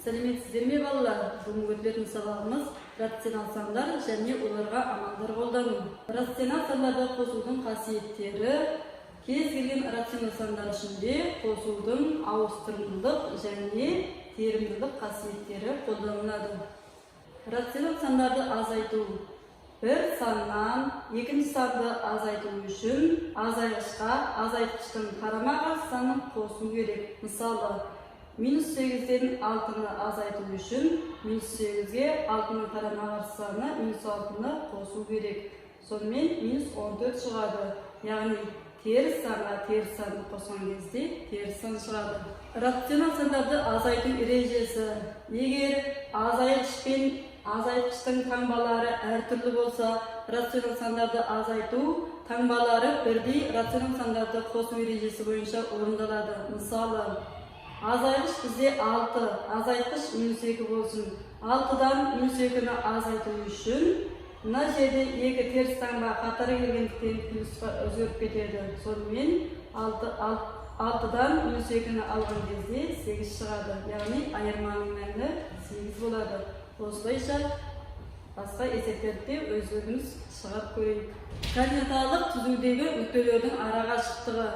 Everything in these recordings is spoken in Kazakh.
Сәлеметсіздер ме, балалар? Бүгінгі өтілетін сабағымыз: рационал сандар және оларға амалдар қолдану. Рационал сандарды қосудың қасиеттері. Кез келген рационал сандар ішінде қосудың ауыстырымдылық және терімділік қасиеттері қолданылады. Рационал сандарды азайту. Бір саннан екінші санды азайту үшін азайғышқа азайтқыштың қарама-қарсы санын қосу керек. Мысалы, минус сегізден алтыны азайту үшін минус сегізге алтының қарама-қарсы саны минус алтыны қосу керек. Сонымен минус 14 шығады. Яғни теріс санға теріс санды қосқан кезде теріс сан шығады. Рационал сандарды азайту ережесі. Егер азайғыш пен азайтқыштың таңбалары әртүрлі болса, рационал сандарды азайту таңбалары бірдей рационал сандарды қосу ережесі бойынша орындалады. Мысалы, азайғыш бізде 6, азайтқыш минус 2 болсын. 6-дан минус 2-ні азайту үшін мына жерде екі теріс таңба қатар келгендіктен, плюсқа өзгеріп кетеді. Сонымен 6-дан минус 2-ні алған кезде 8 шығады. Яғни айырманың мәні 8 болады. Осылайша басқа есептерді де өздеріңіз шығарып көрейік. Координаталық түзудегі нүктелердің арақашықтығы.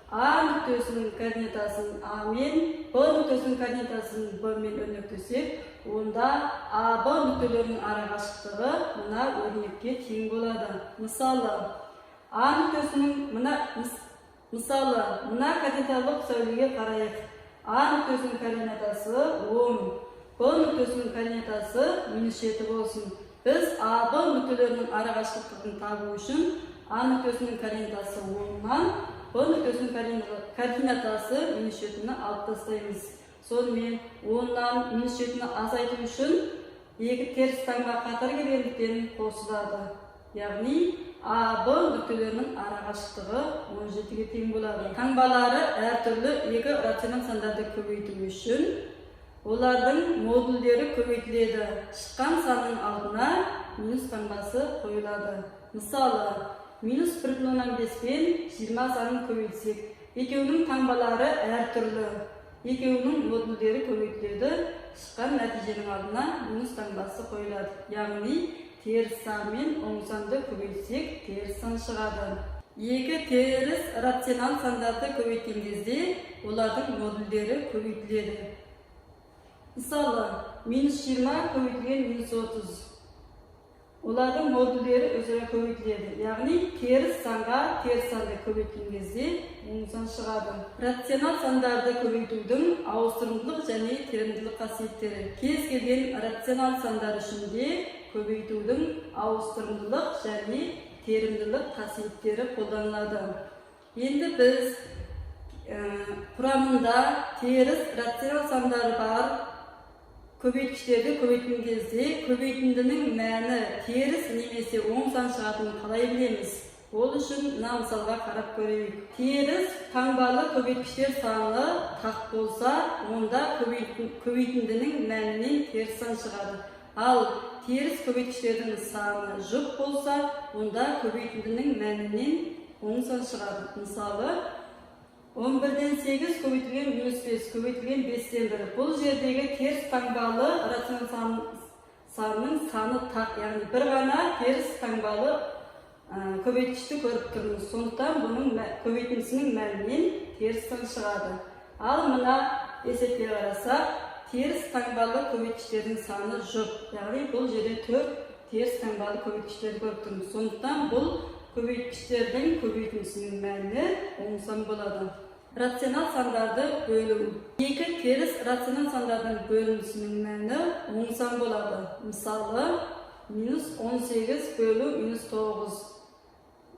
А нүктесінің координатасын А мен Б нүктесінің координатасын Б мен өрнектесек, онда А, Б нүктелерінің арақашықтығы мына өрнекке тең болады. Мысалы, А нүктесінің мына мысалы, мына координаталық сәулеге қарайық. А нүктесінің координатасы 10, Б нүктесінің координатасы минус 7 болсын. Біз А, Б нүктелерінің арақашықтығын табу үшін А нүктесінің координатасы 10-нан Б нүктесінің координатасы минус 7-ні алып тастаймыз. Сонымен 10-нан минус 7-ні азайту үшін екі теріс таңба қатар келгендіктен қосылады. Яғни А, Б нүктелерінің арақашықтығы 17-ге тең болады. Таңбалары әртүрлі екі рационал сандарды көбейту үшін олардың модульдері көбейтіледі. Шыққан санның алдына минус таңбасы қойылады. Мысалы, минус 1,5 пен 20 санын көбейтсек, екеуінің таңбалары әртүрлі. Екеуінің модульдері көбейтіледі, шыққан нәтиженің алдына минус таңбасы қойылады. Яғни теріс сан мен оң санды көбейтсек, теріс сан шығады. Екі теріс рационал сандарды көбейткен кезде олардың модульдері көбейтіледі. Мысалы, минус 20 көбейтілген минус 30. Олардың модульдері өзара көбейтіледі. Яғни теріс санға теріс санды көбейткен кезде оң сан шығады. Рационал сандарды көбейтудің ауыстырымдылық және терімділік қасиеттері. Кез келген рационал сандар ішінде көбейтудің ауыстырымдылық және терімділік қасиеттері қолданылады. Енді біз құрамында теріс рационал сандары бар көбейткіштерді көбейткен кезде көбейтіндінің мәні теріс немесе оң сан шығатынын қалай білеміз? Ол үшін мына мысалға қарап көрейік. Теріс таңбалы көбейткіштер саны тақ болса, онда көбейтіндінің мәнінен теріс сан шығады. Ал теріс көбейткіштердің саны жұп болса, онда көбейтіндінің мәнінен оң сан шығады. Мысалы, 11-ден 8 көбейтілген минус 5 көбейтілген 5-тен 1. Бұл жердегі теріс таңбалы рационал санның саны тақ, яғни бір ғана теріс таңбалы көбейткішті көріп тұрмыз. Сондықтан бұның көбейтіндісінің мәнінен теріс сан шығады. Ал мына есепке қарасақ, теріс таңбалы көбейткіштердің саны жұп. Яғни бұл жерде төрт теріс таңбалы көбейткіштерді көріп тұрмыз. Сондықтан бұл көбейткіштердің көбейтіндісінің мәні оң сан болады. Рационал сандарды бөлу. Екі теріс рационал сандардың бөлінісінің мәні оң сан болады. Мысалы, минус 18 бөлу минус 9.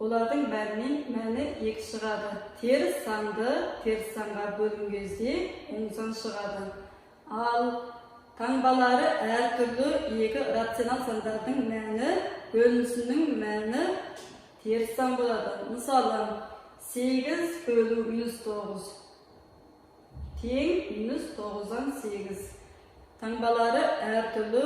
Олардың мәнінен мәні 2 шығады. Теріс санды теріс санға бөлген кезде оң сан шығады. Ал таңбалары әртүрлі екі рационал сандардың мәні бөлінісінің мәні теріс сан болады. Мысалы, 8 бөлу минус 9 тең минус 9-дан 8. Таңбалары әртүрлі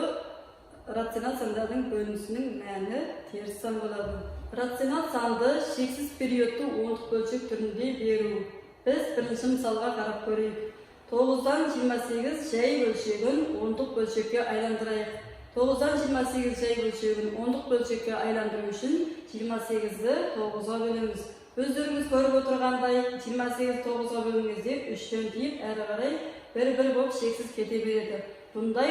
рационал сандардың бөлінісінің мәні теріс сан болады. Рационал санды шексіз периодты ондық бөлшек түрінде беру. Біз бірінші мысалға қарап көрейік. 9-дан 28 жай бөлшегін ондық бөлшекке айландырайық. 9-дан 28 жай бөлшегін ондық бөлшекке айландыру үшін 28-ді 9-ға бөлеміз. Өздеріңіз көріп отырғандай, 28 9-ға бөлген кезде 3-тен тиіп, әрі қарай бір-бір болып шексіз кете береді. Бұндай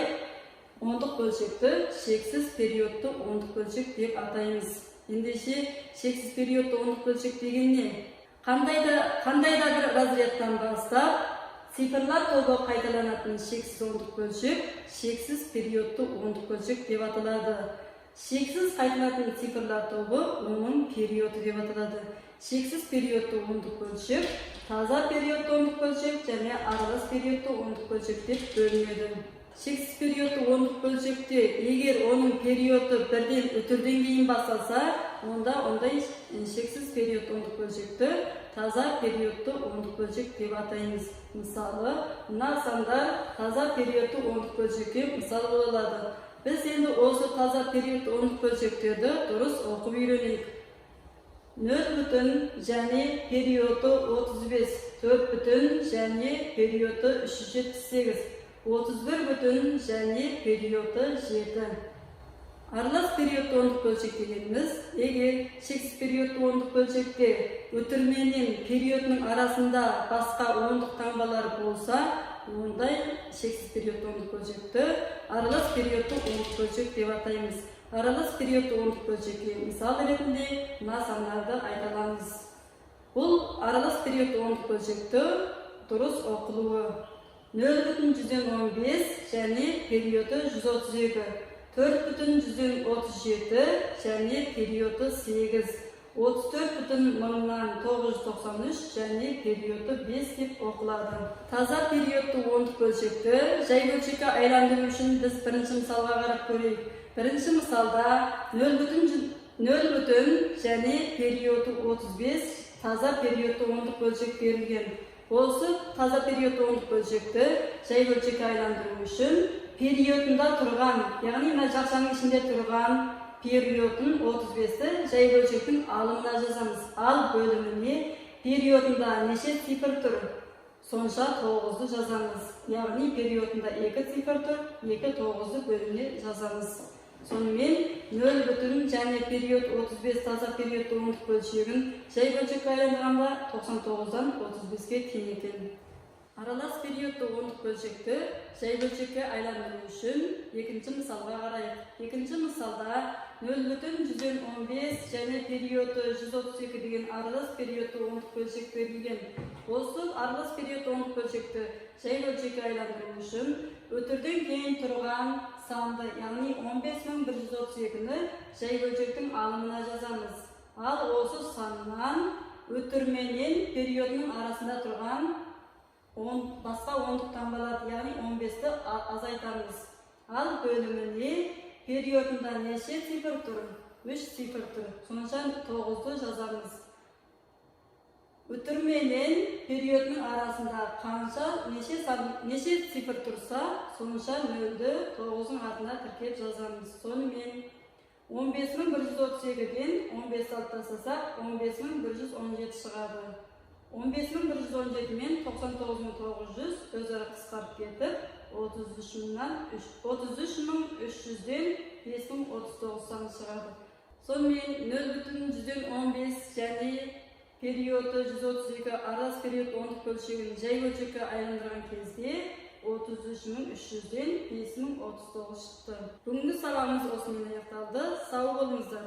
ондық бөлшекті шексіз периодты ондық бөлшек деп атаймыз. Ендеше, шексіз периодты ондық бөлшек деген не? Қандай да бір разрядтан бастап цифрлар тобы қайталанатын шексіз ондық бөлшек шексіз периодты ондық бөлшек деп аталады. Шексіз қайталанатын цифрлар тобы оның периоды деп аталады. Шексіз периодты ондық бөлшек таза периодты ондық бөлшек және аралас периодты ондық бөлшек деп бөлінеді. Шексіз периодты ондық бөлшекте егер оның периоды бірден үтірден кейін басталса, онда ондай шексіз периодты ондық бөлшекті таза периодты ондық бөлшек деп атаймыз. Мысалы, мына сандар таза периодты ондық бөлшекке мысал бола алады. Біз енді осы таза периодты ондық бөлшектерді дұрыс оқып үйренейік. 0 бүтін және периоды 35, 4 бүтін және периоды 378, 31 бүтін және периоды 7. Аралас периодты ондық бөлшек дегеніміз, егер шексіз периодты ондық бөлшекте үтірменен периодының арасында басқа ондық таңбалар болса, ондай шексіз периодты ондық бөлшекті аралас периодты ондық бөлшек деп атаймыз. Аралас периодты ондық бөлшекке мысал ретінде мына сандарды айта аламыз. Бұл аралас периодты ондық бөлшекті дұрыс оқылуы: 0,15 және периоды 132, 4,37 және периоды 8, 34 бүтін 993 және периоды 5 деп оқылады. Таза периодты ондық бөлшекті жай бөлшекке айландыру үшін біз бірінші мысалға қарап көрейік. Бірінші мысалда 0 бүтін және периоды 35 таза периодты ондық бөлшек берілген. Осы таза периодты ондық бөлшекті жай бөлшекке айландыру үшін периодында тұрған, яғни мына жақшаның ішінде тұрған периодын 35-ті жай бөлшектің алымына жазамыз. Ал бөліміне периодында неше цифр тұр, сонша тоғызды жазамыз. Яғни периодында екі цифр тұр, екі тоғызды бөліміне жазамыз. Сонымен, 0 бүтін және период 35 таза периодты ондық бөлшегін жай бөлшекке айландырғанда 99-дан 35-ке тең екен. Аралас периодты ондық бөлшекті жай бөлшекке айландыру үшін екінші мысалға қарайық. Екінші мысалда 0,15 және периоды 132 деген аралас периодты ондық бөлшек берілген. Осы аралас периодты ондық бөлшекті жай бөлшекке айландыру үшін үтірден кейін тұрған санды, яғни 15 132-ні жай бөлшектің алымына жазамыз. Ал осы саннан үтірменен периодының арасында тұрған басқа ондық таңбаларды, яғни 15-ті азайтамыз. Ал бөліміне периодында неше цифр тұр? Үш цифр тұр, сонша тоғызды жазамыз. Үтірменен периодының арасында қанша, неше сан, неше цифр тұрса, сонша нөлді тоғыздың артына тіркеп жазамыз. Сонымен, 15 132-ден 15 алып тастасақ, 15 117 шығады. 15 117 мен 99 900 өзара қысқарып кетіп, 33 300-ден 5039 саны шығады. Сонымен, 0,15 және периоды 132 аралас период ондық бөлшегін жай бөлшекке айландырған кезде 33 300-ден 5039 шықты. Бүгінгі сабағымыз осымен аяқталды. Сау болыңыздар.